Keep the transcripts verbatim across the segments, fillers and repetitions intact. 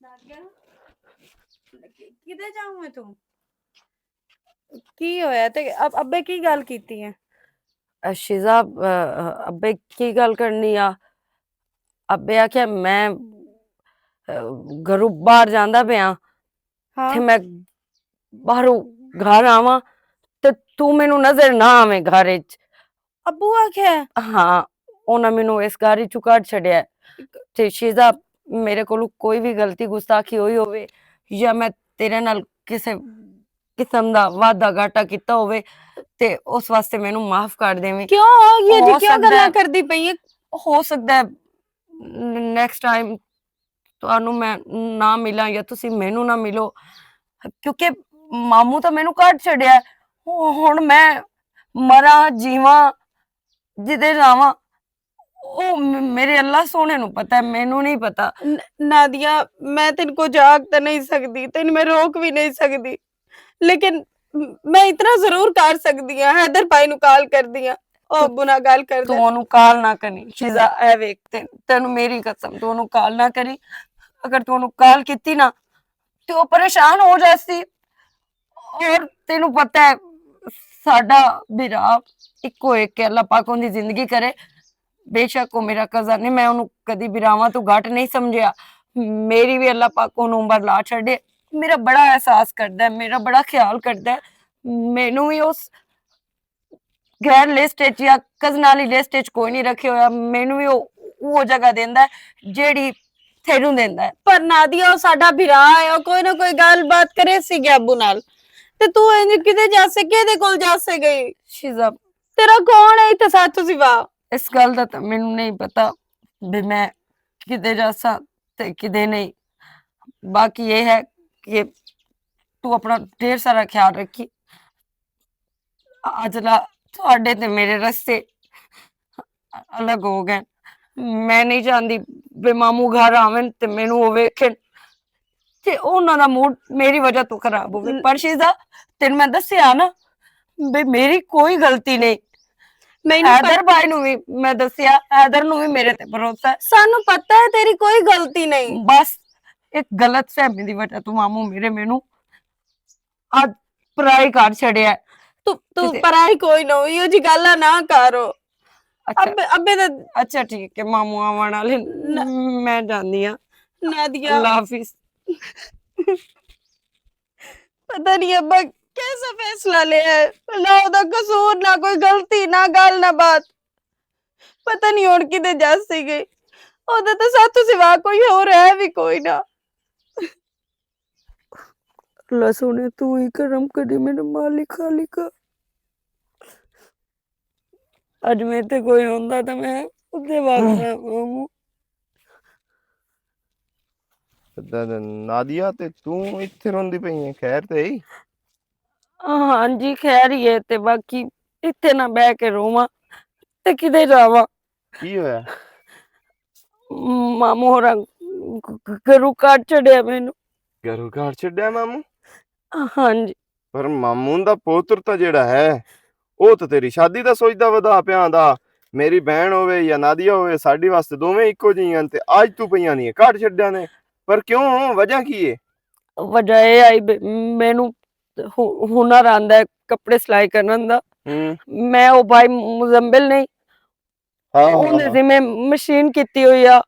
نادیہ، کدھر جاؤں میں؟ تم کی ہویا تے اب ابے کی گل کیتی ہے؟ شیزا، ابے کی گل کرنی آ؟ ابے آکھیا میں گھروں باہر جاندا پیا، تے میں باہروں گھر آواں تے تو مینوں نظر نہ آویں گھر وچ۔ ابو آکھیا؟ ہاں، انہاں مینوں اس گھر وچوں کڈ چھڈیا ہے۔ تے شیزا، میرے کولوں کوئی بھی غلطی گستاخی ہوئی ہووے یا میں تیرے نال کسے قسم دا وعدہ گھاٹا کیتا ہووے تے اس واسطے مینوں معاف کر دیویں۔ کیوں؟ یہ جی ہو کیوں سکدا گلاں ہے، کردی پئی ہے؟ ہو سکدا ہے نیکسٹ ٹائم تانوں میں نہ ملاں یا تسی مینوں نہ ملو، کیونکہ ماموں تاں مینوں کڈ چھڈیا ہے۔ ہن میں مراں جیواں جدے جاواں، او م-، میرے اللہ سونے نوں پتہ ہے، مینوں نہیں پتہ۔ ن-، نادیہ، میں تین کو جاگ تے نہیں سکدی، تین میں روک بھی نہیں سکدی، لیکن م-، میں اتنا ضرور کر سکدی ہاں، حیدر بھائی نوں کال کردی ہاں، او تو ابو نال گل کر تو دے۔ اونوں کال نہ کری، شیزا، اے ویکھ، تین-، تینوں میری قسم، تو اونوں کال نہ کری۔ اگر تو اونوں کال کیتی نا، تے او پریشان ہو جاسی۔ اور تینوں پتہ ہے، ساڈا بھرا اکو ایک ہے، اللہ پاک اون دی زندگی کرے۔ بے شک او میرا کزن ہے، میں اونوں کدی بھراواں تو گھٹ نہیں سمجھیا۔ میری بھی اللہ پاک اونوں عمر لا چھڈے۔ میرا بڑا احساس کردا ہے، میرا بڑا خیال کردا ہے۔ مینوں بھی اس غیر لسٹ وچ یا کزن والی لسٹ وچ کوئی نہیں رکھے ہویا۔ مینوں وی او، او جگہ دیندا ہے جیڑی تھینوں دیندا ہے۔ پر نادیہ، او ساڈا بھرا ہے، او کوئی نہ کوئی گل بات کرے سی گیا ابو نال۔ تے تو انج کدے جاسے، کدے کول جاسے گئی؟ شیزا، تیرا کون ہے اتھے ساتھ سوا؟ اس گل دا تے مینوں نہیں پتا بھی میں کدے جاساں تے کدے نہیں۔ باقی یہ ہے کہ تو اپنا ڈھیر سارا خیال رکھی۔ اج لا تہاڈے تے میرے رستے الگ ہو گئے۔ میں نہیں چاہندی بے ماموں گھر آون تے مینوں او ویکھن تے انہاں دا موڈ میری وجہ تو خراب ہووے۔ پر شیزا، تینوں میں دسیا نا، بے میری کوئی غلطی نہیں۔ مینوں پت- حیدر بھائی نوں وی میں دسیا، حیدر نوں وی میرے تے بھروسہ ہے۔ سانوں پتہ ہے تیری کوئی غلطی نہیں۔ بس ایک غلط فہمی دی وجہ تو ماموں میرے مینوں اج پرائی کر چھڈیا ہے۔ تو، تو پرائی کوئی نہ ہوئی، او جی گلاں نہ کرو۔ اچھا۔ ابے، ابے دا اچھا، ٹھیک ہے، ماموں آون والے۔ نہ۔ میں جاندی ہاں۔ نادیہ۔ اللہ حافظ۔ پتہ نہیں ابا کیسا فیصلہ لیا ہے۔ نہ او دا قصور، نہ کوئی غلطی، نہ گل، نہ بات۔ پتہ نہیں ہن کدے جاسی گئی۔ او دا تے ساتھ سوا کوئی ہور ہے بھی کوئی نہ۔ اللہ سونے، تو ہی کرم کری میرے مالک خالق۔ اج میں تے کوئی ہوندا تے میں ادے وقت نہ آواں۔ تے نادیہ، تے تو اتھے روندی پئی ہے، خیر تے ہی؟ ہاں جی، خیر ہی ہے۔ تے باقی اتھے نہ بہ کے روواں تے کدے جاواں؟ کی ہویا؟ ماموں ہوراں گھروں کڈ چھڈیا مینوں۔ گھروں کڈ چھڈیا ماموں؟ ہاں جی۔ پر ماموں دا پوتر تاں جیڑا ہے، او تاں تیری شادی دا سوچدا ودا پیا آندا۔ میری بہن ہووے یا نادیہ ہووے، ساڈی واسطے دوویں اکو جیاں ہن، تے اج توں پئیاں نہیں کڈ چھڈیا نے۔ پر کیوں؟ وجہ کی ہے؟ وجہ اے آئی بے-، مینوں ہو-، ہنر آندا ہے کپڑے سلائی کرن دا۔ ہوں۔ میں او بھائی مزمل نہیں، ہاں، ہاں، اوندے ہاں۔ ذمے مشین کیتی ہوئی آ۔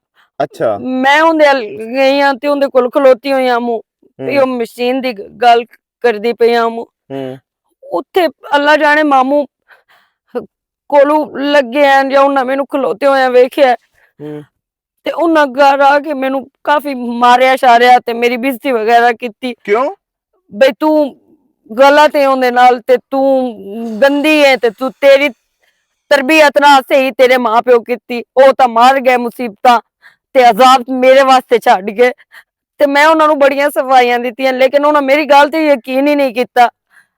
اچھا۔ میں اوندے ال گئی آں تے اوندے کول کھلوتی ہوئی آں موں۔ ہوں۔ تے او مشین دی گل کردی پئی آں موں۔ ہوں۔ اتھے اللہ جانے ماموں کولوں لگے ہیں یا انہاں مینوں کھلوتے ہوئے ویکھیا۔ ہوں۔ تے انہاں گھر آ کے مینوں کافی ماریا شاریا تے میری بےعزتی وغیرہ کیتی۔ کیوں؟ بھئی توں غلط ہے اوندے نال تے توں گندی ہے تے توں، تیری تربیت نہ صحیح تیرے ماں پیو کیتی، او تاں مار گئے مصیبتاں تے عذاب میرے واسطے چھڈ گئے۔ تے میں انہاں نوں بڑیاں صفائیاں دتیاں، لیکن انہاں میری گل تے یقین ہی نہیں کیتا۔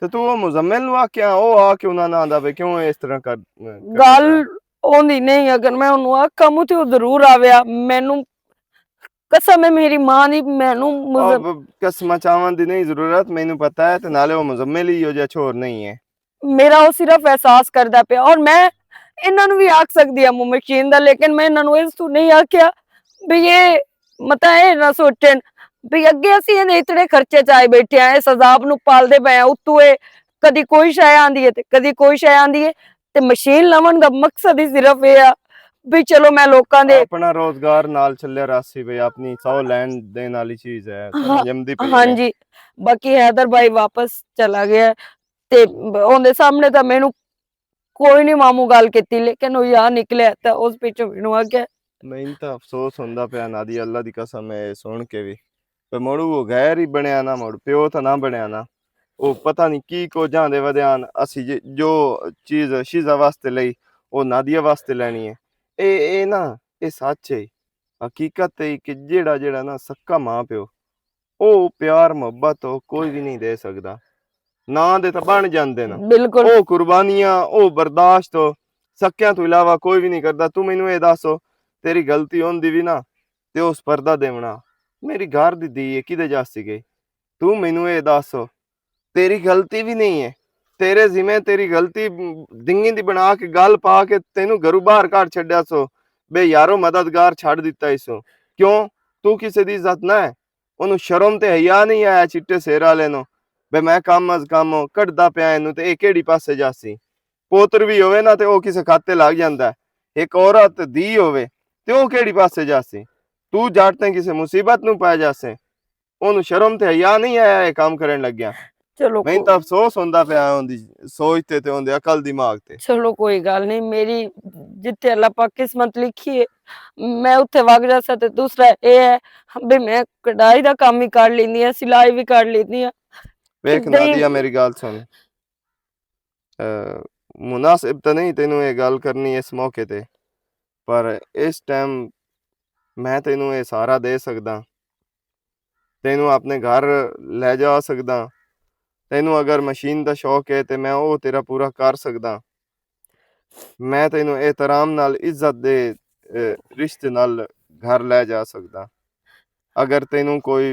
تے تو او مزمل نوں آکھیا، او آ کے انہاں نال آندا پے، کیوں اس طرح کر، کر گل رہا؟ اوندی نہیں، اگر میں انہوں آکھاں موں تے او ضرور آویا۔ مینوں قسم ہے میری ماں دی، مینوں او مزم- ب-، قسماں چاون دی نہیں ضرورت، مینوں پتہ ہے، تے نالے او مزمل ہی او جہا چھوڑ نہیں ہے۔ میرا او صرف احساس کردا پیا، اور میں انہاں نوں وی آکھ سکدی ہاں ممکن دا، لیکن میں انہاں نوں اس تو نہیں آکھیا۔ بھی یہ متا اے نہ سوچن، بھی اگے اسی اینے اتنے خرچے چائے بیٹھے ہیں، اس عذاب نوں پالدے پئے ہیں۔ اتوں اے کدی کوئی شے آندی ہے تے کدی کوئی شے آندی ہے۔ تے مشین لون دا مقصد ہی صرف اے آ بھی چلو میں لوکاں دے اپنا روزگار نال چلیا راسی بھئی، اپنی سو لین دین والی چیز ہے، ہاں۔ جمدی پئی ہاں ہے۔ جی، باقی حیدر بھائی واپس چلا گیا ہے۔ تے اوندے سامنے تاں مینوں کوئی نہیں ماموں گل کیتی، لیکن او یار نکلیا تے اس پچھوں مینوں آ گیا۔ میں تاں افسوس ہوندا پیا نادی، اللہ دی قسم ہے، سن کے وی۔ تے مڑ او غیر ہی بنیا نا، مڑ پیو تاں نہ بنیا نا۔ او پتہ نہیں کی کو جاندے ودے آن، اسی جے-، جو چیز شیزا واسطے لئی، او نادیا واسطے لینی ہے۔ اے، اے نا، اے سچ ہے۔ حقیقت ہے کہ جیڑا، جیڑا نا سکا ماں پیو، او پیار محبت او کوئی وی نہیں دے سکدا۔ ناں دے تاں بن جاندے نا۔ بالکل۔ او قربانیاں، او برداشت او سکیاں تو علاوہ کوئی وی نہیں کردا۔ تو مینوں اے دس، تیری غلطی ہوندی وی نا، تے اس پردہ دیونا۔ میری گھر دی دھی ہے، کدے جاسی گئی؟ تو مینوں اے دس، تیری غلطی وی نہیں ہے۔ تیرے ذمہ تیری غلطی دنگی دی بنا کے گل پا کے تینوں گھروں باہر کڈ چھڈیا سو۔ بے یارو مددگار چھڈ دتا اس سو۔ کیوں؟ تو کسے دی عزت نہ ہے۔ اونوں شرم تے حیا نہیں آیا چٹے سیر والے نوں۔ بے میں کم از کم کڈدا پیا اینوں تے اے کیڑی پاسے جاسی؟ پوتر وی ہووے نا تے او کسے کھاتے لگ جاندا ہے۔ ایک عورت دی ہووے تے او کیڑی پاسے جاسی؟ تو جٹ تے کسے مصیبت نوں پے جاسے۔ اونوں شرم تے حیا نہیں آیا اے کام کرن لگیا۔ چلو میں کو- تاں افسوس ہوندا پیا اوندی سوچ تے تے اوندے عقل دماغ تے۔ چلو کوئی گل نہیں، میری جتھے اللہ پاک قسمت لکھی ہے، میں اتھے وگ جاسا۔ تے دوسرا اے ہے بھی میں کڑھائی دا کام وی کر لیندی ہاں، سلائی وی کر لیندی ہاں۔ ویکھ تے نادیہ، میری گل سن۔ اے، مناسب تے نہیں تینوں اے گل کرنی اس موقع تے، پر اس ٹائم میں تینوں اے سہارا دے سکدا، تینوں اپنے گھر لے جا سکدا۔ تینوں اگر مشین دا شوق ہے تے میں او تیرا پورا کر سکدا۔ میں تینوں احترام نال، عزت دے، اے، رشتے نال گھر لے جا سکدا۔ اگر تینوں کوئی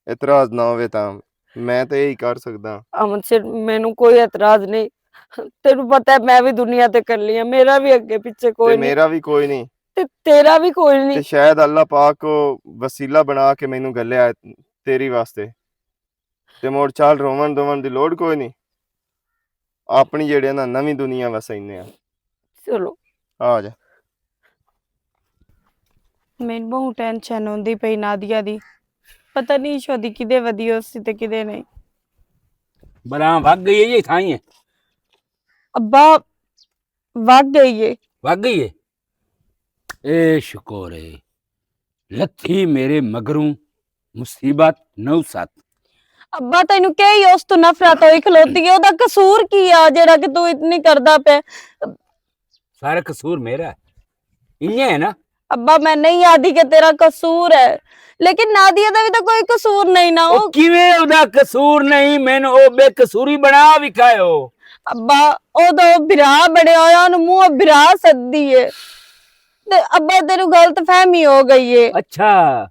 اعتراض نہ ہووے تاں میں تے ایہی کر سکدا۔ احمد شیر، مینوں کوئی اعتراض نہیں۔ تینوں پتہ ہے میں وی دنیا تے کلی ہاں، میرا وی اگے پچھے تے کوئی نہیں۔ میرا وی کوئی نہیں۔ تے تیرا وی کوئی نہیں۔ تے شاید اللہ پاک او وسیلہ بنا کے مینوں گھلیا ہے تیری واسطے۔ تے مڑ چال روون دوون دی لوڑ کوئی نہیں۔ اپنی جیڑے نا نویں دنیا وسائنے آ۔ چلو۔ آ جا۔ مینوں بہت ٹینشن ہوندی پئی نادیہ دی۔ پتہ نہیں شودی کدے ودی ہو سی تے کدے نہیں۔ بلاں وگ گئی ہے جی تھائی ہے۔ ابا وگ گئی ہے۔ وگ گئی ہے۔ اے شکر ہے۔ لتھی میرے مگروں مصیبت نو ست۔ ابا تینوں کہی اس تو نفرت ہوئی کھلوتی ہے، او دا قصور کی آ جڑا کہ تو اتنی کردا پے؟ سارا قصور میرا ہے۔ انجے ہے نا؟ ابا میں نہیں آدھی کہ تیرا قصور ہے، لیکن نادیہ دا بھی تو کوئی قصور نہیں نا۔ او او کیویں او دا قصور نہیں؟ مینوں او بے قصوری بنا وکھائے ہو۔ ابا او دا او بھرا بڑے ہویا، اونوں منہ بھرا سدی ہے۔ تے ابا تیروں غلط فہمی ہو گئی ہے۔ اچھا،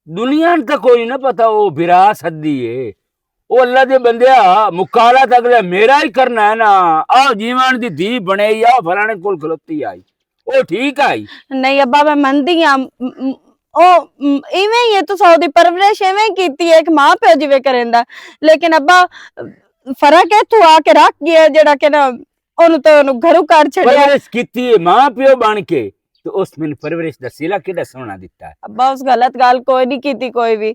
دنیا نوں تاں کوئی نہ پتا او بھرا سدی ہے۔ او اللہ دے بندیا، مکالات اگلے میرا ہی کرنا ہے نا۔ آ جیون دی دھی بنے یا فلانے کول کھلوتی آئی، او ٹھیک آئی۔ نہیں ابا، میں مندی ہاں۔ م-، م-، او، م-، ایویں ہی ہے، تساں اودی پرورش ایویں ہی کیتی ہے، ایک ماں پیو جیویں کریندا۔ لیکن ابا، فرق ہے، تو آ کے رکھ گیا ہے، جڑا کہ نا، اونوں تو اونوں گھروں کر چھڑیا۔ پرورش کیتی ہے ماں پیو بن کے، تو اس میں پرورش دا سلا کیڑا سونا دتا ہے؟ ابا، اس غلط گل کوئی نہیں کیتی کوئی بھی۔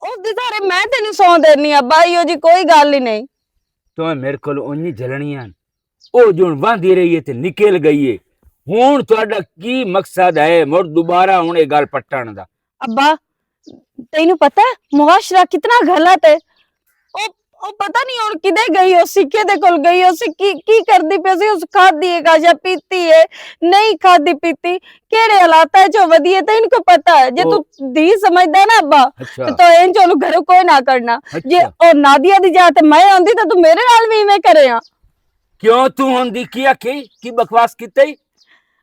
اس دے سارے میں تینوں سو دینی ابا، ایو جی کوئی گل ہی نہیں۔ تو میرے کول اونجی جلنیاں او جون واندی رہی ہے تے نکل گئی ہے۔ ہن تہاڈا کی مقصد ہے مڑ دوبارہ ہن اے گل پٹن دا؟ ابا، تینوں پتہ ہے معاشرہ کتنا غلط ہے؟ او، او پتہ نہیں ہن کدے گئی ہو سی، کدے کول گئی ہو سی، کی، کی کردی پئی سی، اس کھادی ہے کاشا پیتی ہے، نہیں کھادی پیتی، کیڑے حالات ہے جو ودی ہے، تینوں کو پتہ ہے؟ جے او تو دی سمجھدا ہے نا ابا، اچھا۔ تے تو انج اونوں گھروں کوئی نہ کرنا۔ جے اچھا۔ او نادیہ دی جا تے میں ہوندی تے تو میرے نال وی ایویں کرے ہاں۔ کیوں تو ہوندی کی آکھی؟ کی بکواس کیتی؟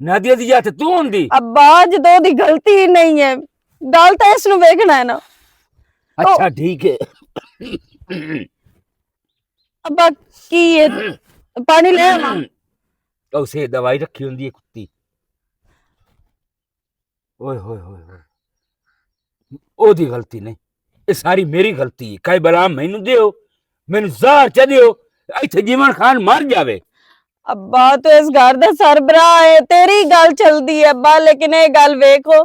نادیہ دی جا تے تو ہوندی؟ ابا، جدوں دی غلطی ہی نہیں ہے، گل تے اس نوں ویکھنا ہے نا۔ اچھا، ٹھیک ہے۔ ابا، کی ہے؟ پانی لے آواں؟ اسے دوائی رکھی ہوندی ہے کتی۔ اوئے ہوئے ہوئے ہوئے۔ او دی غلطی نہیں، اے ساری میری غلطی ہے۔ کئی بلا مینوں دیو، مینوں زہر چا دیو، ایتھے جیون خان مر جاوے۔ ابا، تو اس گھر دا سربراہ ہے، تیری گل چلدی ہے ابا، لیکن اے گل ویکھو،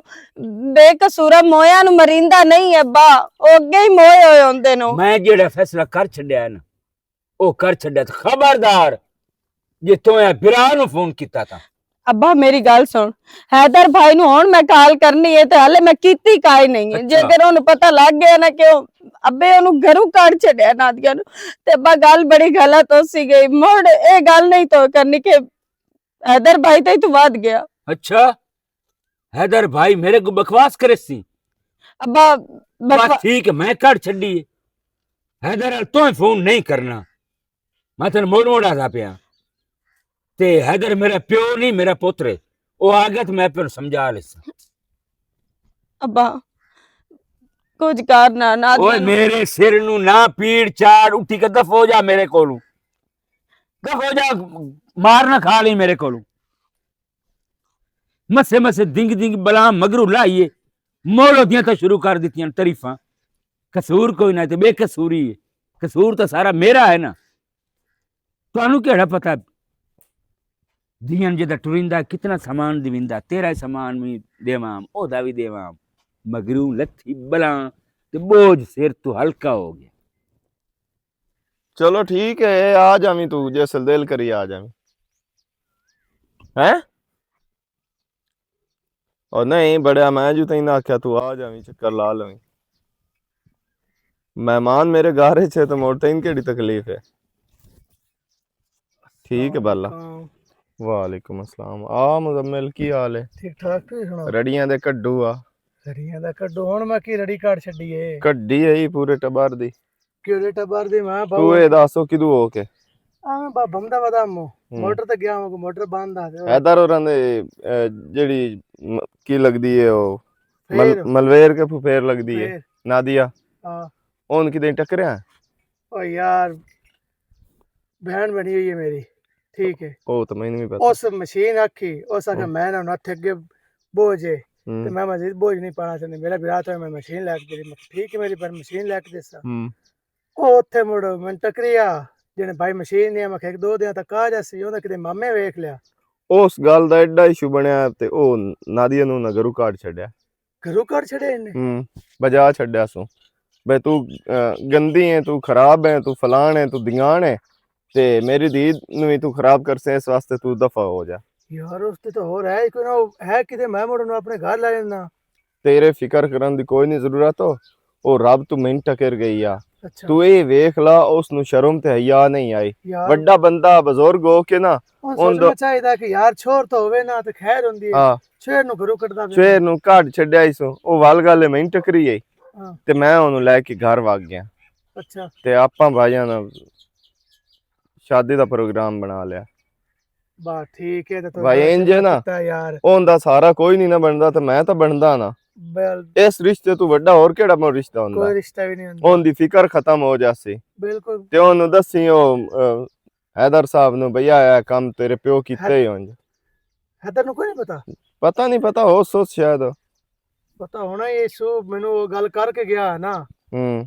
بے قصورا مویاں نوں مریندا نہیں ابا، او اگے ہی موئے ہوئے ہوندے نو۔ میں جیڑا فیصلہ کر چھڈیا ہے نا، او کر چھڈیا۔ تے خبردار، جے تو اے برا نوں فون کیتا تاں۔ ابا، میری گل سن، حیدر بھائی نوں ہن میں کال کرنی ہے تے حالے میں کیتی کائی نہیں ہے۔ جے اچھا۔ اگر اونوں پتہ لگ گیا نا کہ او ابے اونوں گھروں کڈ چھڈیا نادیہ نوں، تے ابا گل بڑی غلط ہو سی گئی۔ مڑ اے گل نہیں تو کرنی کہ حیدر بھائی تے تو ود گیا۔ اچھا، حیدر بھائی میرے کو بکواس کرے سی؟ ابا، بس بکوا- ٹھیک ہے، میں کڈ چھڈی ہے۔ حیدر ال تو فون نہیں کرنا، میں تینوں موڑ موڑ آتا پیا۔ تے حیدر میرا پیو نہیں، میرا پتر ہے۔ او آ گیا تے میں پھر سمجھا لیسا۔ ابا، کچھ کر نہ، نہ اوئے، میرے سر نو نہ پیڑ چاڑ، اٹھی کے دف ہو جا میرے کولوں۔ دف ہو جا، مار نہ کھا لئی میرے کولوں۔ مسے مسے دنگ دنگ بلا مگرو لائیے، مولو دیاں تاں شروع کر دتیاں تعریفاں۔ قصور کوئی نہ تے بے قصوری ہے۔ قصور تاں سارا میرا ہے نا۔ تانوں کیڑا پتہ؟ دیاں جدا ٹریندا کتنا سامان دیویندا، تیرا سامان وی دیواں، او دا وی دیواں۔ مگروں لتھی بلاں تے بوجھ سر تو ہلکا ہو گیا۔ چلو ٹھیک ہے، آ جاویں تو، جے سلدیل کری آ جاویں۔ ہیں؟ او نہیں، بڑیا میں جو تین آکھیا تو آ جاویں، چکر لا لویں۔ مہمان میرے گھر وچ ہے تو مور تین کیڑی تکلیف ہے؟ ٹھیک ہے بالا۔ السلام علیکم۔ وعلیکم السلام۔ آ مزمل، کی حال ہے؟ ٹھیک ٹھاک، تسی سناؤ؟ رڑیاں دے کڈو آ۔ رڑیاں دا کڈو، ہن میں کی رڑی کاٹ چھڈی ہے؟ کڈی ہے ہی پورے ٹبر دی۔ کیڑے ٹبر دی ماں تو باؤ؟ اے دسو کدو ہو کے؟ آ میں با بمدا ودا مو۔ ہوں۔ موٹر تے گیا ہوں، موٹر بند آ گیا۔ حیدر ہوراں دے، اے، جیڑی م-، کی لگدی ہے او مل-، پھیر۔ ملویر کے پھپھیر لگدی ہے۔ پھیر۔ نادیہ۔ ہاں۔ اون کدے ٹکریا؟ او یار، بہن بنی ہوئی ہے میری، ٹھیک ہے۔ او تو مینوں بھی پتا۔ اس مشین آکھی، اس آکھیا، ہوں۔ میں نہ ہتھ اگے بوجھ ہے، ہوں۔ تے میں مزید بوجھ نہیں پانا چاہندی۔ میرا برا تو میں مشین لے کے دے، میں کہا، ٹھیک ہے، میری پر مشین لے کے دے سا۔ ہوں۔ او اتھے مڑ میں ٹکریا، جنے بھائی مشین نہیں، میں کہا، ایک دو دن تک آ جاسی، اوندا کدے مامے ویکھ لیا۔ اس گل دا ایڈا ایشو بنیا تے او نادیہ نوں نہ گھروں کاٹ چھڈیا۔ گھروں کاٹ چھڈیا انہیں؟ ہوں، بجا چھڈیا سو۔ بے تو، آ، گندی ہے، تو خراب ہے، تو فلان ہے، تو دیان ہے، تے میری دید نوں وی تو خراب کرسے، اس واسطے تو دفع ہو جا۔ یار، اس تے تو ہو رہا ہے، کوئی نہ ہے کدے، میں مڑ انہوں اپنے گھر لے لینا۔ تیرے فکر کرن دی کوئی نہیں ضرورت ہو، او رب تو منٹ ٹکر گئی آ۔ اچھا۔ تو اے ویکھ لا، اس نوں شرم تے حیا نہیں آئی۔ یار۔ وڈا بندہ، بزرگ ہو کے نا، ان ان سوچنا دو- چاہیدا کہ یار، چھوڑ تو ہووے نا، تے خیر ہوندی ہے۔ ہاں۔ شہر نوں گھروں کڈدا پیا۔ شہر نوں کڈ چھڈیا ای سو، او ول گل ہے، میں ٹکری ہے۔ ہاں۔ تے میں اونوں لے کے گھر وگ گیا۔ اچھا۔ تے آپاں بھائیاں نال شادی دا پروگرام بنا لیا۔ بس ٹھیک ہے، تے تو بھائی، بڑا انج ہے چنگا نا، کیتا یار۔ اون دا سارا کوئی نہیں نہ بندا، تے میں تاں بندا نا۔ بل- اس رشتے تو وڈا ہور کیڑا مو رشتہ ہوندا؟ کوئی رشتہ بھی نہیں ہوندا۔ اون دی فکر ختم ہو جاسی۔ بالکل۔ تے اونوں دسی او، اے، حیدر صاحب نوں، بھیا، اے کم تیرے پیو کیتے ہی ہونج۔ حیدر نوں کوئی نہیں پتا؟ پتا نہیں، پتا ہو سوس شاید۔ پتا ہونا، یہ سو مینوں گل کر کے گیا نا۔ ہوں۔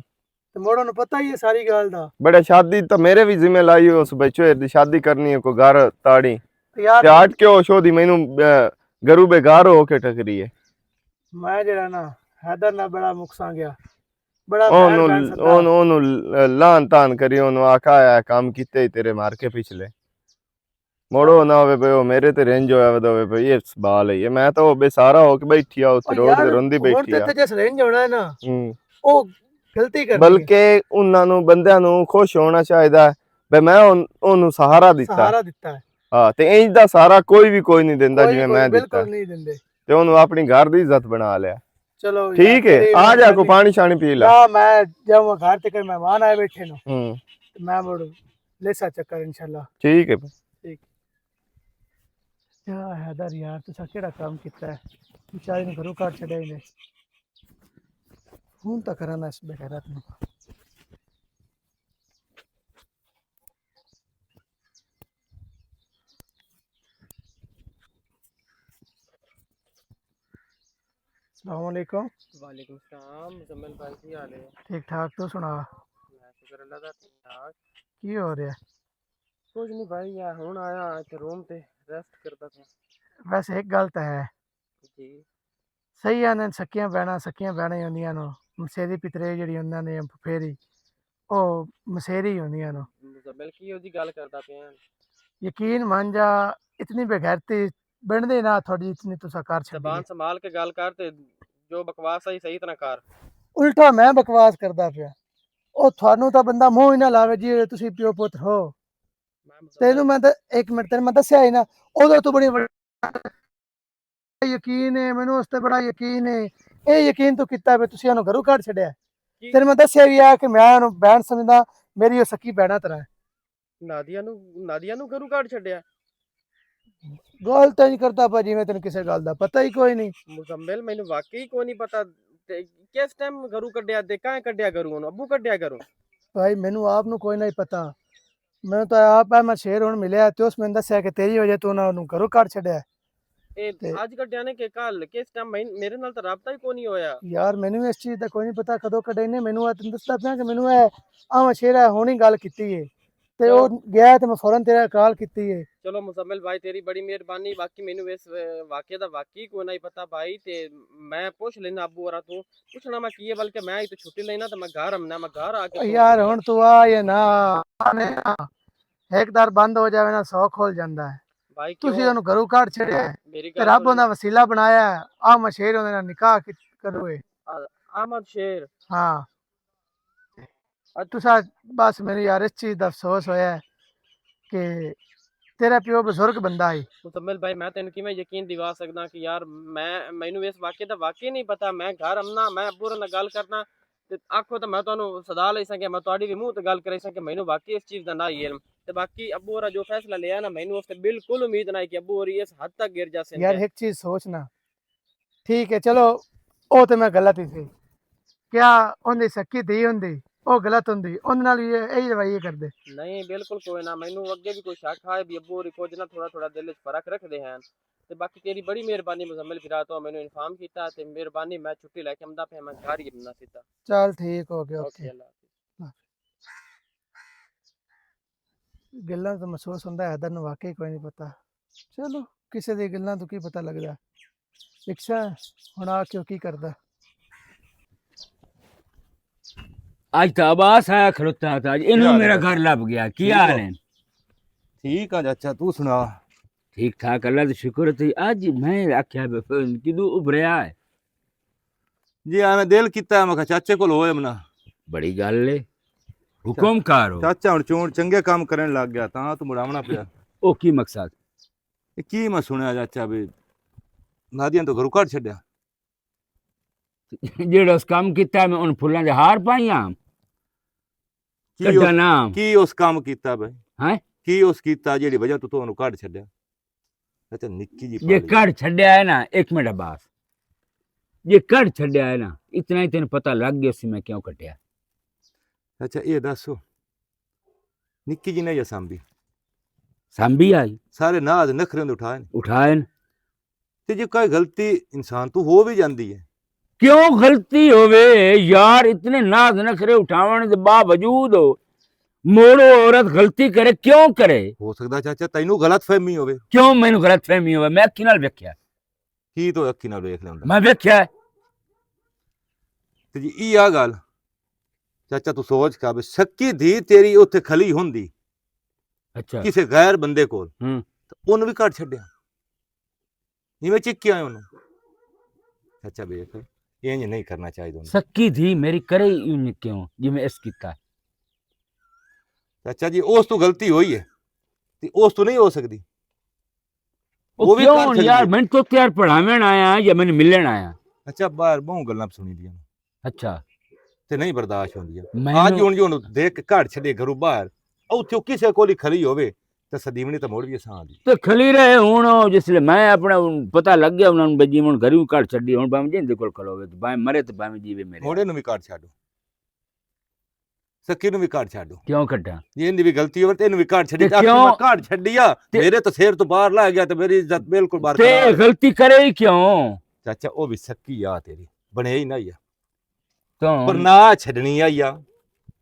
تے مڑ انہوں پتہ ہی ہے ساری گل دا۔ بڑے شادی تاں میرے وی ذمہ لائی، اس بچے دی شادی کرنی ہے، کوئی گھر تاڑی۔ تے یار، تے آٹ کے او شو دی مینوں، اے، گرو بے گھر ہو کے ٹکری ہے۔ میں جڑا نا، حیدر نال بڑا مکساں گیا۔ بڑا اونوں، بہن بہن سدا۔ اونوں، اونوں لان تان کری، اونوں آکھا ہے کام کیتے ہی تیرے مار کے پچھلے۔ موڑو نہ ہوے پئے، او میرے تے رینج ہویا ودا ہوے پئے، یہ سوال ہے۔ یہ میں تو بے سارا ہو کے بیٹھی آ، اتھے او روڈ تے یار، روندی ہن بیٹھی تے آ۔ تے جس رینج ہونا ہے نا، ہوں۔ او غلطی کرنی ہے۔ بلکہ انہاں نوں، بندیاں نوں خوش ہونا چاہیدا ہے۔ بے میں ان-، انہوں سہارا دیتا۔ سہارا دیتا ہے۔ ہاں، تے انج دا سہارا کوئی بھی کوئی نہیں دیندا کوئی جویں کوئی میں دیتا۔ بالکل نہیں دیندے۔ تے انہوں اپنی گھر دی عزت بنا لیا۔ چلو ٹھیک یار، ہے، تیری آ جا، مہربانی۔ کوئی پانی شانی پی لا۔ نہ، میں جاؤں گھر تے، کوئی مہمان آئے بیٹھے نو۔ ہوں۔ تے میں مڑ لیسا چکر انشاءاللہ۔ ٹھیک ہے۔ ٹھیک۔ کیا حیدر یار، تساں کیڑا کام کیتا ہے؟ بیچاری نوں گھروں کڈ چھڈیا ہی نے۔ فون تاں کراں نا اس بغیرت نوں۔ السلام علیکم۔ وعلیکم السلام، مزمل بھائی، کی حال ہے؟ ٹھیک ٹھاک، تو سنا؟ میں شکر اللہ دا، ٹھیک ٹھاک۔ کی ہو رہا؟ کچھ نہیں بھائی، یہ ہن آیا تے روم تے ریسٹ کردا پیا۔ ویسے ایک گل تے ہے۔ جی۔ صحیح آندے نے، سکیاں بہناں، سکیاں بہناں ہی ہوندیاں نے۔ مسیری پترے جڑی ہوندیاں نے، پھیری، او مسیری ہی ہوندیاں نے۔ مزمل کی ہو جی گل کردا پیا؟ یقین مان جا، اتنی بے غیرتی بننے نہ تھوڑی اتنی تساں کر چھڈی زبان ہے۔ سنبھال کے گل کر تے جو بکواس آئی صحیح طرح کر۔ الٹا میں بکواس کردا پیا۔ او تھانوں تاں بندہ منہ ہی نہ لاوے جی تسی پیو پتر ہو۔ میں مزمل تینوں میں تے، ایک منٹ، تینوں میں دسیا ہی نا، اودوں تو بڑی وڈی یقین ہے، مینوں اس تے بڑا یقین ہے۔ اے یقین تو کیتا وے، تسی انہوں گھروں کڈ چھڈیا۔ کی؟ تینوں میں دسیا بھی آ کہ میں انہوں بہن سمجھدا، میری او سکی بہنا طرح ہے۔ نادیا نو، نادیا نو گھروں کڈ چھڈیا؟ گل تاں نہیں کردا پا جی، میں تینوں کسے گل دا پتہ ہی کوئی نہیں۔ مزمل، مینوں واقعی کوئی نہیں پتا تے کس ٹائم گھروں کڈیا تے کائیں کڈیا گھروں، انہوں ابو کڈیا گھروں۔ بھائی، مینوں آپ نو کوئی نہیں پتا۔ میں تو آپ ہے، میں شیر ہن ملیا تے اس میں دسیا کہ تیری وجہ تو انہاں نو گھروں کڈ چھڈیا۔ اے تے اج کڈیا نے کہ کل؟ کس ٹائم؟ میں، میرے نال تو رابطہ ہی کوئی نہیں ہویا۔ یار، مینوں اس چیز دا کوئی نہیں پتا کدوں کڈے نے۔ مینوں آ تینوں دسدا پیا کہ مینوں اے آواں شیر ہے، ہن ہی گل کیتی ہے۔ تے او چلو۔ گیا تے میں فوراً تیرے کال کیتی ہے۔ چلو مزمل بھائی، تیری بڑی مہربانی، باقی مینوں اس، اے، واقعے دا واقعی کوئی نہیں پتا بھائی، تے میں پوچھ لینا ابو اورا تو۔ پوچھنا میں کی ہے، بلکہ میں ہی تو چھٹی لینا تے میں گھر آمنا، میں گھر آ کے او فون یار، کرنا۔ ہن تو آ یا نہ آ، آنے آ۔ ایک در بند ہو جاوے نا، سو کھول جاندا ہے۔ بھائی تسی کیوں؟ انہوں گھروں کڈ چھڑیا ہے۔ میری تے گل رب سن۔ انہاں وسیلہ بنایا ہے۔ آ میں شیر انہاں نال نکاح کی-، کرو اے۔ آ-، احمد شیر۔ ہاں۔ اچ- تساں بس میری یار اس چیز دا افسوس ہویا ہے کہ تیرا پیو بزرگ بندہ ہے۔ مکمل بھائی، میں تینوں کیویں یقین دیوا سکدا کہ یار میں، مینوں اس واقعے دا واقعی نہیں پتا۔ میں گھر آمنا، میں ابو ہوراں نال گل کرنا، تے آکھو تے میں تانوں سدا لئی ساں کہ میں تہاڈی وی منہ تے گل کرائی ساں کہ مینوں واقعی اس چیز دا نہ ہی علم۔ تے باقی ابو ہورا جو فیصلہ لیا نا، مینوں اس تے بالکل امید نہ ہے کہ ابو ہوری اس حد تک گر جاسن یار۔ ایک چیز سوچ نا، ٹھیک ہے، چلو، او تے میں غلط ہی سی۔ کیا اوندی سکی دھی ہوندی، او غلط ہوندی، اوندے نال وی اے، اے رویے کردے؟ نہیں، بالکل کوئی نہ۔ مینوں اگے بھی کوئی شک ہے بھی ابو ہوری کچھ نہ تھوڑا تھوڑا دل وچ فرق رکھدے ہیں۔ تے باقی تیری بڑی مہربانی مزمل بھرا، تو مینوں انفارم کیتا تے مہربانی، میں چھٹی لے کے آمدا پیا، میں گھر ہی آمنا سیدھا۔ چل ٹھیک ہو گیا، اوکے، اوکے۔ اللہ حافظ۔ گلاں تو محسوس ہوندا ہے، حیدر نوں واقعی کوئی نہیں پتا۔ چلو، کسے دی گلاں تو کی پتا لگدا۔ رکشا ہن آ کے کی کردا۔ اج تاں عباس آیا کھلوتا تھا، اج اینوں میرا گھر لب گیا۔ کی حال ہے؟ ٹھیک آ چاچا، تو سنا؟ ٹھیک ٹھاک، اللہ دا شکر ہے۔ اج میں آکھیا کدوں ابھریا ہے۔ جی، ایویں دل کیتا ہے، میں کہا چاچے کول ہوئے منا۔ بڑی گل ہے، حکم کر۔ چاچا ہن چون چنگے کام کرن لگ گیا، تاں تو مڑاونا پیا۔ او کی مقصد؟ اے کی میں سنیا چاچا بھی نادیاں تو گھروں کڈ چھڈیا؟ جیڑا اس کام کیتا ہے، میں ان پھلاں دے ہار پائیاں۔ کی اس، کڈا نام؟ کی اس کام کیتا بھائی؟ ہیں؟ کی اس کیتا جیڑی وجہ تو تو انہوں کڈ چھڈیا؟ اچھا، نکی جی یہ پالی۔ کڈ چھڈیا ہے نا، ایک منٹ عباس، یہ کڈ چھڈیا ہے نا، اتنا ہی تینوں پتہ لگ گیا سی میں کیوں کٹیا۔ اچھا، یہ دسو، نکی جی نے یا سانبی؟ سانبی آئی۔ سارے ناز نخرے اندر اٹھائے نے۔ اٹھائے نے۔ تے جے کوئی غلطی انسان تو ہو بھی جاندی ہے۔ کیوں غلطی ہووے یار، اتنے ناز نخرے اٹھاون دے باوجود موڑو عورت غلطی کرے، کیوں کرے؟ ہو سکدا چاچا تینوں غلط فہمی ہووے۔ کیوں مینوں غلط فہمی ہووے؟ میں اکھی نال ویکھیا۔ کی تو اکھی نال ویکھ لیندا؟ میں ویکھیا۔ تے جی ای آ گل، چاچا تو سوچ کے بھی سکی دھی تیری اوتھے کھلی ہوندی اچھا۔ کسے غیر بندے کول، ہوں۔ تے اون بھی کڈ چھڈیا۔ جی میں چکی آیا انہوں۔ اچھا بے پھر یہ نہیں کرنا چاہیے انہوں۔ سکی دھی میری کرے ہی نہیں کیوں جی میں اس کیتا۔ اچھا جی، اس تو غلطی ہوئی ہے تے اس تو نہیں ہو سکتی۔ وہ وہ بھی کیوں کر ہن سکتی یار، ہے۔ میں تو تیار پڑھاوین آیا یا میں ملن آیا؟ اچھا، باہر بہوں گلاں سنی دیاں۔ اچھا۔ تے نہیں برداشت ہوندی ہے۔ میں آج نو ہن جو ہن دیکھ کے گھر چھڈے گھروں باہر، اوتھے کسے کول ہی کھلی ہووے تے سدیونی تے مڑ بھی اساں آندی۔ تے کھلی رہے ہن، او جس لے میں اپنا پتہ لگ گیا انہاں نوں، بجی ہن گھروں کڈ چھڈی، ہن بھاویں جیندے کول کھلوے تے بھاویں مرے تے بھاویں جیوے میرے۔ ہن اینوں بھی کڈ چھڈو۔ سکی نوں بھی کڈ چھڈو۔ کیوں کڈاں؟ جی ایندی بھی غلطی ہووے تے اینوں بھی کڈ چھڈی، تے تے آخر کیوں؟ میں کڈ چھڈیا، تے میرے تے سر تو باہر لا گیا تے میری عزت بالکل برقرار تے ہے۔ غلطی کرے ہی کیوں؟ چاچا، او وی سکی آ تیری۔ بنے ہی نہ آیا۔ پر نہ چھڈنی آیا۔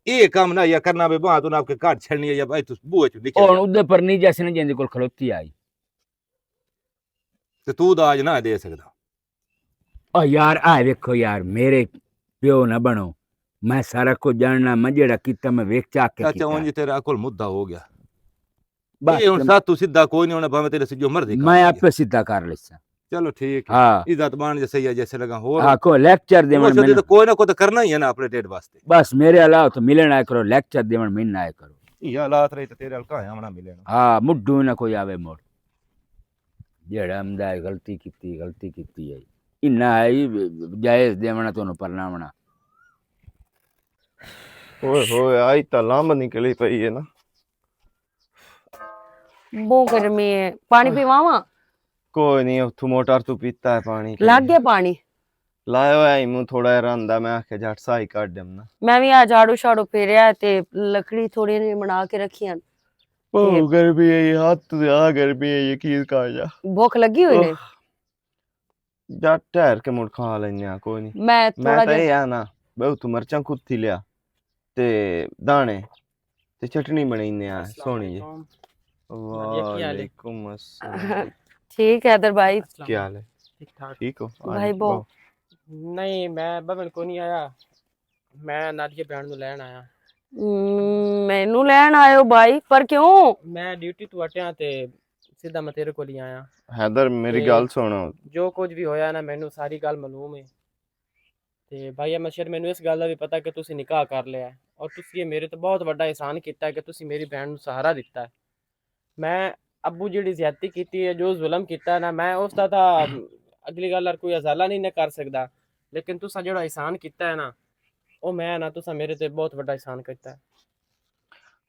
اے کم نہ آیا کرنا، بے باں تو نہ آپ کے گھر چھڈنی آیا، بھائی تو بوئے چ نکل۔ ہن اودے پر نہیں جیسے نے جیندے کول کھلوتی آئی۔ تے تو داج نہ دے سکدا۔ او یار، آ ویکھو یار، میرے پیو نہ بنو۔ میں سارا کچھ جاننا، میں جیڑا کیتا، میں ویکھ چا کے چاچا، کیتا۔ اونج تیرا عقل مدہ ہو گیا۔ بس اے ہن ساتھ تو سیدھا کوئی نہیں ہونا، بھاویں تیرے سے جو مرضی کر میں لے۔ آپ پہ سیدھا کر لیسا۔ چلو ٹھیک ہے۔ ہاں۔ عزت مان جے صحیح ہے، جیسے لگا ہور۔ ہاں، کوئی لیکچر دیون وہ سیدھے مینوں۔ تو کوئی نہ کوئی تو کرنا ہی ہے نا اپنے ڈیڈ واسطے۔ بس میرے علاوہ تو ملن آیا کرو، لیکچر دیون مین نہ آیا کرو۔ یہ حالات رہے تو تیرے ہلکا ہے آونا ملن۔ ہاں، مڈو نہ کوئی آوے مڑ۔ جیڑا ہمدا ہے، غلطی کیتی، غلطی کیتی ہے۔ انہاں ہے ہی جائز دیونا تو پرناونا۔ اوئے ہوئے، آئی تا لامب نکلی پئی ہے نا۔ بہت گرمی ہے، پانی پیواواں؟ کوئی نہیں، اتھوں موٹر تو پیتا ہے پانی۔ لگ گیا پانی؟ لایا ہویا ہی موں تھوڑا جہا رندا، میں آکھیا جھٹ سا ہی کڈ دم نا۔ میں وی آ جھاڑو شاڑو پھیریا تے لکڑی تھوڑی جہی بنا کے رکھیاں۔ او گرمی ہے، ہاتھ تے آ گرمی ہے، یہ کی کہا جا۔ بھوک لگی ہوئی نے؟ اوہ۔ جا ٹھہر کے مڑ کھا لینے آ، کوئی نہیں۔ میں میں تھوڑا تاں جہا یہ آ نا، بہت مرچاں کھود تھی لیا۔ تے دانے تے چٹنی بنائی نے آ، السلام سونی جی۔ علیکم۔ نادیہ، کی حال ہے؟ وعلیکم السلام۔ ٹھیک ہے حیدر بھائی۔ السلام۔ کیا حال ہے؟ ٹھیک ٹھاک۔ ٹھیک ہو؟ ہاں بھائی جی، بہو۔ بہو۔ نہیں، میں بمن کو نہیں آیا۔ میں نادیہ بہن نو لین آیا۔ ہم، مینوں لین آئے ہو بھائی، پر کیوں؟ میں ڈیوٹی تو ہٹیا تے سیدھا میں تیرے کول ہی آیا۔ حیدر، میری تے گل سنو۔ جو کچھ بھی ہویا نا، مینوں ساری گل معلوم ہے۔ تے بھائی احمد شیر، مینوں اس گل دا بھی پتہ کہ تسی نکاح کر لیا ہے اور تسی یہ میرے تے بہت وڈا احسان کیتا ہے کہ تسی میری بہن نوں سہارا دتا ہے۔ میں ابو جیڑی زیادتی کیتی ہے، جو ظلم کیتا ہے نا، میں اس دا تاں اگلی گل اور کوئی ازالہ نہیں نہ کر سکدا، لیکن تساں جیڑا احسان کیتا ہے نا، او میں نا، تساں میرے تے بہت وڈا احسان کیتا ہے۔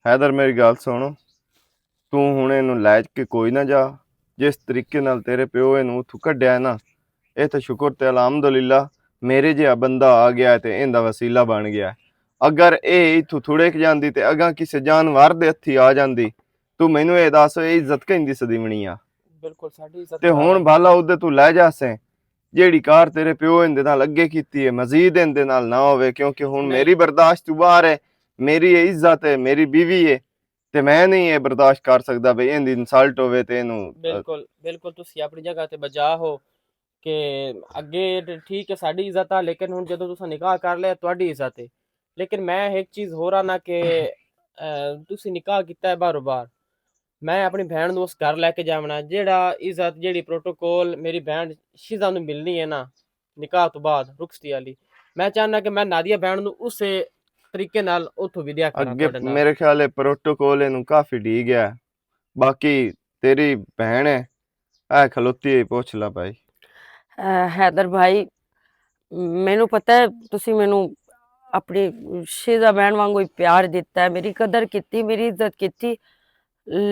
حیدر، میری گل سنو، توں ہن اینوں لے کے کوئی نہ جا۔ جس طریقے نال تیرے پیو اینوں اتھوں کڈیا ہے نا، اے تے شکر تے الحمدللہ، میرے جہا بندہ آ گیا ہے تے ایندا وسیلہ بن گیا ہے۔ اگر اے اتھوں تھڑک جاندی تے اگاں کسے جانور دے ہتھی آ جاندی، تو مینوں اے دس، اے عزت کہیں دی سدیونی آ؟ بالکل، ساڈی عزت تے ہن بھالا اودے تو لے جاسیں، جیڑی کار تیرے پیو ایندے نال اگے کیتی ہے، مزید ایندے نال نہ ہووے، کیونکہ ہن میری برداشت تو باہر ہے، میری اے عزت ہے، میری بیوی ہے، تے میں نہیں اے برداشت کر سکدا بھئی ایندی انسلٹ ہووے تے اینوں۔ بالکل، بالکل، تسی اپنی جگہ تے بجا ہو کہ اگے تے ٹھیک ہے ساڈی عزت آ، لیکن ہن جدوں تساں نکاح کر لیا تہاڈی عزت ہے۔ لیکن میں ایک چیز ہور آنا کہ، اے، تسی نکاح کیتا ہے باہروں باہر، میں اپنی بہن نوں اس گھر لے کے جاونا، جیڑا عزت، جیڑی پروٹوکول میری بہن شیزا نوں ملنی ہے نا، نکاح تو بعد رخصتی والی، میں چاہنا کہ میں نادیہ بہن نوں اسے طریقے نال اتھوں ودیا کراں اگے۔ تہاڈے نال۔ میرے خیال ہے پروٹوکول اینوں کافی ڈی گیا ہے۔ باقی تیری بہن ہے، اے کھلوتی ہے، پوچھ لا بھائی۔ اے، حیدر بھائی، مینوں پتہ ہے تسی مینوں اپنی شیزا بہن وانگوں ہی پیار دتا ہے، میری قدر کیتی، میری عزت کیتی،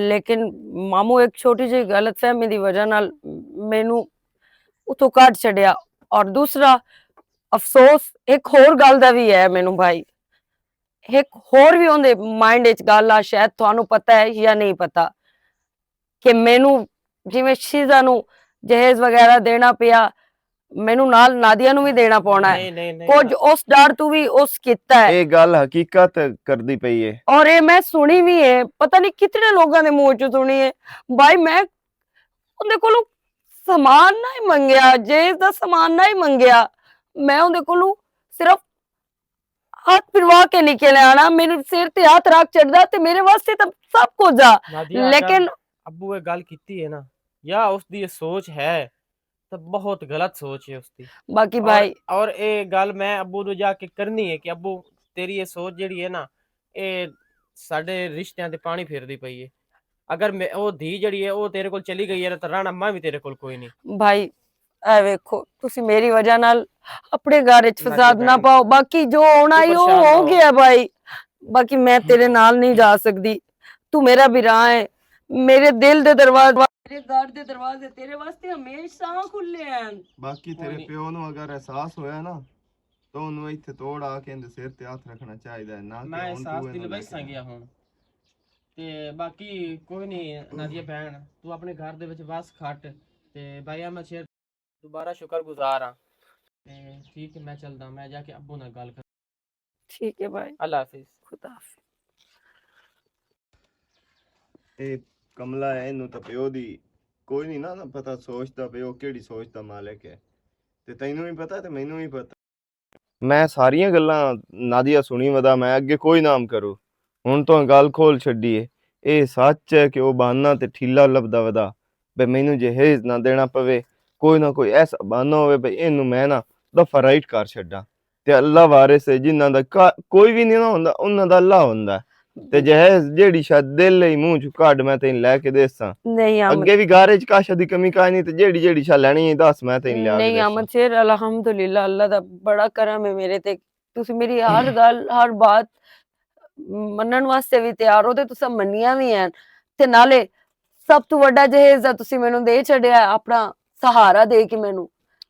لیکن ماموں ایک چھوٹی جہی غلط فہمی دی وجہ نال مینوں اتھوں کڈ چھڈیا۔ اور دوسرا افسوس ایک ہور گل دا بھی ہے مینوں بھائی، ایک ہور بھی اوندے مائنڈ وچ گل آ، شاید تہانوں پتہ ہے یا نہیں پتہ، کہ مینوں جویں شیزا نوں جہیز وغیرہ دینا پیا، مینوں نال نادیہ نوں بھی دینا پونا ہے۔ نہیں، نہیں، نہیں۔ کچھ اس ڈر تو بھی اس کیتا ہے۔ اے گل حقیقت کردی پئی ہے۔ اور اے میں سنی بھی ہے، پتہ نہیں کتنے لوگاں دے منہ چوں سنی ہے۔ بھائی، میں اوندے کولوں سامان نہ ہی منگیا، جہیز دا سامان نہ ہی منگیا، میں اوندے کولوں صرف ہاتھ پھروا کے نکل آنا، میرے سر تے ہاتھ رکھ چڑھدا تے میرے واسطے تاں سب کچھ آ۔ نادیہ، لیکن اگر ابو یہ گل کیتی ہے نا، یا اس دی یہ سوچ ہے، تو بہت غلط سوچ ہے اس دی۔ باقی اور، بھائی اور اے گل میں ابو نو جا کے کرنی ہے کہ ابو، تیری یہ سوچ جڑی ہے نا، اے ساڈے رشتیاں تے پانی پھیردی پئی ہے۔ اگر میں، او دھی جڑی ہے، او تیرے کول چلی گئی ہے نا، تو رہنا میں بھی تیرے کول کوئی نہیں۔ بھائی، اے ویکھو، تسی میری وجہ نال اپنے گھر وچ فساد نہ پاؤ۔ باقی جو ہونا ہی، او ہو گیا بھائی۔ باقی میں تیرے نال نہیں جا سکدی۔ تو میرا بھرا ہے، میرے دل دے دروازے، میرے گھر دے دروازے تیرے واسطے ہمیشہ کھلے ہیں۔ باقی تیرے پیو نو اگر احساس ہویا نا، تو انہوں ایتھے توڑ آ کے اندے سر تے ہاتھ رکھنا چاہیدا ہے، نہ کہ میں ہن تو احساس دل وچ سا گیا ہن۔ تے باقی کوئی نہیں، نادیہ بہن، تو اپنے گھر دے وچ وس کھٹ۔ تے بھائی احمد شیر دوبارہ شکر گزار ہاں۔ تے ٹھیک ہے، میں چلدا، میں جا کے ابو نال گل کر۔ ٹھیک ہے بھائی، اللہ حافظ۔ خدا حافظ۔ اے کملا ہے، اینوں تاں پیو دی کوئی نہیں نا پتہ، سوچدا پیو کیڑی سوچ دا مالک ہے۔ تے تینوں بھی پتہ تے مینوں بھی پتہ۔ میں ساریاں گلاں نادیہ سنی ودا، میں اگے کوئی نام کرو۔ ہن تو گل کھول چھڈی ہے۔ اے سچ ہے کہ او بہانہ تے ٹھیلا لبدا ودا، بے مینوں جہیز نہ دینا پوے، کوئی نہ کوئی ایسا بہانہ ہوے بے اینوں میں نہ دفعہ رائٹ کر چھڈاں۔ تے اللہ وارث ہے، جنہاں دا کا-، کوئی بھی نہیں نہ ہوندا، انہاں دا اللہ ہوندا ہے۔ تے جہیز جیڑی شاید دل ہی منہ چوں کڈ میں تین لے کے دیساں۔ نہیں، اگے بھی گھر وچ کاشا دی کمی کائے نہیں، تے جیڑی جیڑی شاہ لینی ہے، دس میں تین لیا کے نہیں، دیساں۔ احمد شیر، الحمدللہ، اللہ دا بڑا کرم ہے میرے تے۔ تسی میری ہر گل، ہر بات منن واسطے بھی تیار ہو تے تساں منیاں بھی ہیں۔ تے نالے سب تو وڈا جہیز دا تسی مینوں دے چھڈیا ہے، اپنا سہارا دے کے مینوں۔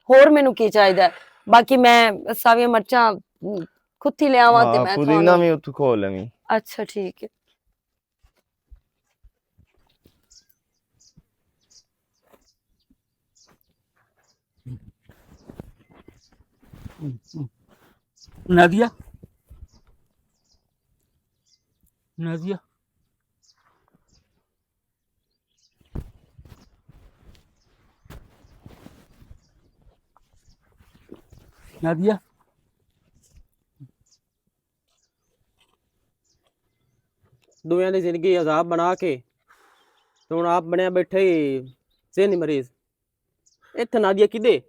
ہور مینوں کی چاہیدا ہے؟ باقی میں ساویاں مرچاں، م، خود ہی لے آواں تے ہاں، میں پودینہ تھانوں بھی اتھوں کھول لویں۔ اچھا، ٹھیک ہے۔ نادیہ، نادیہ، نادیہ۔ دویاں دی زندگی عذاب بنا کے تے ہن آپ بنیا بیٹھے ہی ذہنی مریض۔ اتھے نادیہ کدے؟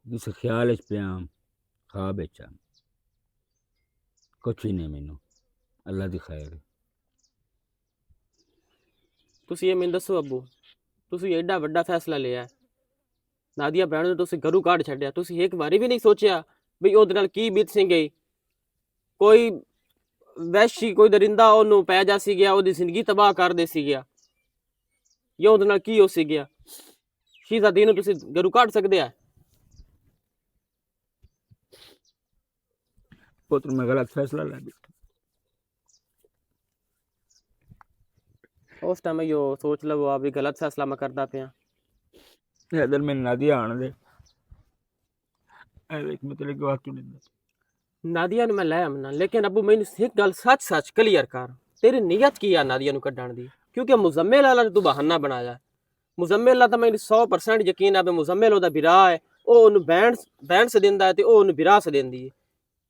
جس خیال وچ پیاں، خواب وچ آں۔ کچھ ہی نہیں مینوں، اللہ دی خیر۔ تسی یہ مینوں دسو ابو، تسی ایڈا وڈا فیصلہ لیا ہے، نادیہ بہن نوں تسی گھروں کاڈ چھڈیا، تسی ایک واری بھی نہیں سوچیا بھی اودے نال کی بیت سی گئی؟ کوئی وحشی، کوئی درندہ اونوں پے جا سی گیا، اودی زندگی تباہ کر دے سی گیا، یا اودے نال کی ہو سی گیا؟ شیزہ دین نوں تسی گھروں کاڈ سکدے آ؟ پتر، میں غلط فیصلہ لے بیٹھا۔ اس ٹائم یہ سوچ لو آپ بھی غلط فیصلہ میں کردا پیا۔ اے دل میں نادیہ آن دے۔ اے ویکھ، میں تیرے گواہ کیوں نہیں دیندا؟ نادیہ نے میں لے آمنا، لیکن ابو، مینوں ایک گل سچ سچ کلیئر کر، تیری نیت کی آ نادیہ نوں کڈھن دی؟ کیونکہ مزمل والا تو بہانہ بنایا۔ مزمل والا تو مینوں سو پرسنٹ یقین آ بھی مزمل اودا بھرا ہے، او اونوں بینڈ، بینڈ سے دیندا ہے تے او اونوں بھرا سے دیندی ہے۔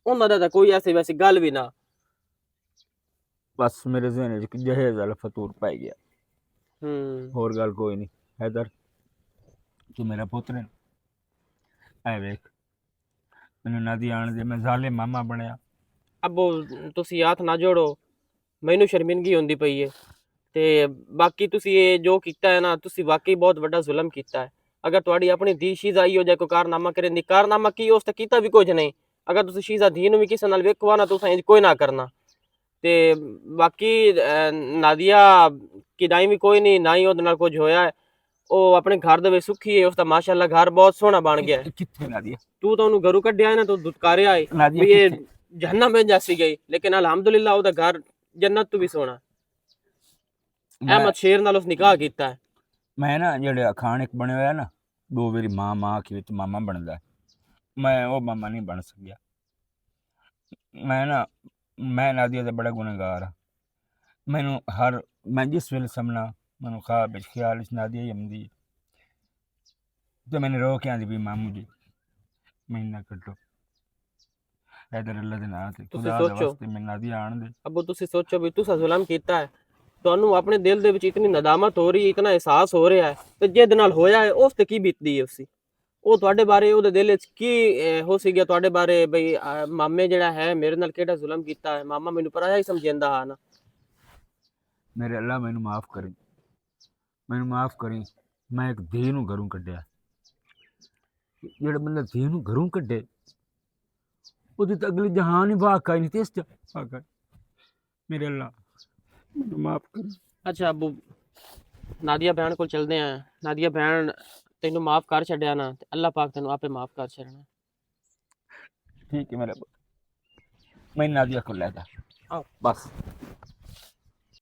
انہاں دا تاں کوئی ایسی ویسی گل وی نہ۔ بس میرے ذہن وچ جہیز والا فطور پائی گیا۔ ہور گل کوئی نہیں۔ حیدر، تو میرا پتر ہے۔ اے ویکھ، مینوں نادی آن دے، میں ظالم ماما بنیا۔ ابو، تسی ہاتھ نہ جوڑو، مینوں شرمندگی ہوندی پئی ہے۔ تے باقی تسی اے جو کیتا ہے نا، تسی واقعی بہت وڈا ظلم کیتا ہے۔ اگر تہاڈی اپنی دھی شیزہ ایہو جہا کوئی کارنامہ کرے، نی کارنامہ کی، اس تے کیتا بھی کچھ نہیں۔ اگر تسی شیزہ دھی نوں بھی کسے نال ویکھو نا، تو تساں انج کوئی نہ کرنا۔ تے باقی، اے، نادیہ کدائیں بھی کوئی نہیں، نہ ہی اودے نال کچھ ہویا ہے۔ او اپنے گھر دے وچ سکھی ہے، اس دا ماشاءاللہ گھر بہت سوہنا بن گیا ہے۔ کتھے نادیہ؟ تو تاں اونوں گھروں کڈیا ہے نا، تو دھتکاریا ہے۔ نادیہ بھی یہ کتھے؟ جہنم وچ جاسی گئی، لیکن الحمدللہ او دا گھر جنت تو بھی سوہنا۔ میں احمد شیر نال اس نکاح کیتا ہے۔ میں نا جڑے اخان ایک بنے ہویا نا، دو میری ماں، ماں کی وچ ماما بندا ہے۔ میں او ماما نہیں بن سکیا۔ میں نا، میں نادیہ دا بڑا گنہگار ہاں۔ مینوں ہر، میں جس ویلے سمنا، مینوں خواب وچ، خیال وچ نادیہ ہی آندی ہے۔ تے میں نے رو کے آندی بھی، "مامو جی، میں نہ کٹو۔" حیدر، اللہ دے ناں تے، تسی خدا دے سوچو۔ واسطے میں نادیہ آن دے۔ ابو، تسی سوچو بھی تساں ظلم کیتا ہے، تانوں اپنے دل دے وچ اتنی ندامت ہو رہی ہے، اتنا احساس ہو رہا ہے، تے جے دے نال ہویا ہے، اس تے کی بیتدی ہے اسی؟ او تہاڈے بارے، او دے دل وچ کی، اے، ہو سی گیا تہاڈے بارے بھئی، آ، مامے جڑا ہے میرے نال کیڑا ظلم کیتا ہے؟ ماما مینوں پرایا ہی سمجھیندا ہا نا۔ میرے اللہ، مینوں معاف کریں، مینوں معاف کریں۔ میں ایک دھی نوں گھروں کڈیا۔ جڑا بندہ دھی نوں گھروں کڈے، او دی تے اگلی جہان ہی واقعہ ہی نہیں تے اس جہان واقعہ۔ میرے اللہ، مینوں معاف کر۔ اچھا ابو، نادیہ بہن کول چلدے ہیں۔ نادیہ بہن تینوں معاف کر چھڈیا نا، تے اللہ پاک تینوں آپے معاف کر چھڈنا۔ ٹھیک ہے میرے ابو، میں نادیہ کول لے جا۔ آؤ۔ بس۔